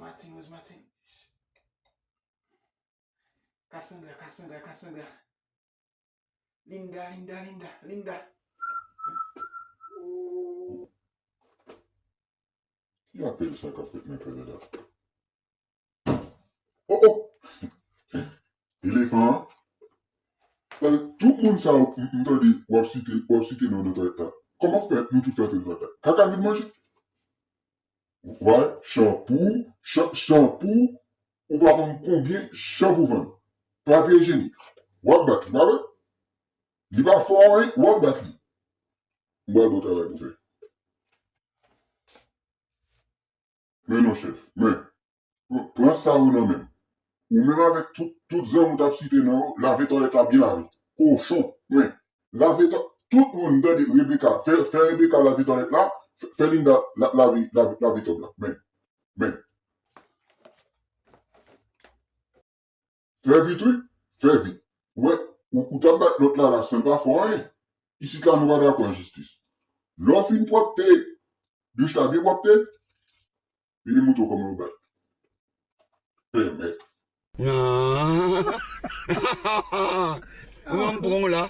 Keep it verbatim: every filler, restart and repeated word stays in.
Martin, Rose Martin. Cassandra, Cassandra, Cassandra. Linda, Linda, Linda, Linda. Ki apèl sa k ap fèt nan kay la? Oh, oh! Elefan an. Paske tout moun sa yo, m, m tande, w ap site, w ap site non nan tèt la. Kòman fè nou tout fè tèt la? Kaka vin manje? Wè, chanpou, chan-, chanpou, ou pa konn konbyen chanpou vann. Papye ijenik. W ap bat li, pa vre? Li pa fè w anyen, w ap bat li. M pral ba w travay pou fè. Men non, chèf. Men, pran, pran sa yo nan men m. Ou menm avèk tout, tout zanmi w t ap site non yo, lave twalèt la byen lave. Kochon. Men, lave twalèt, tout moun tande Rebecca. Fè, fè Rebecca lave twalèt la, fè, fè Linda la, lave, lave, lave tòb la. Men, men. Fè vit, wi. Fè vit. Ou wè, ou, ou t ap bat lòt la, la, san l pa fè w anyen. Isit la, nou pa dakò ak jistis. Lè w fin pwòpte, douch la byen pwòpte, vini m montre w kòman yo bat. Pèmèt. Kòman m pran w la?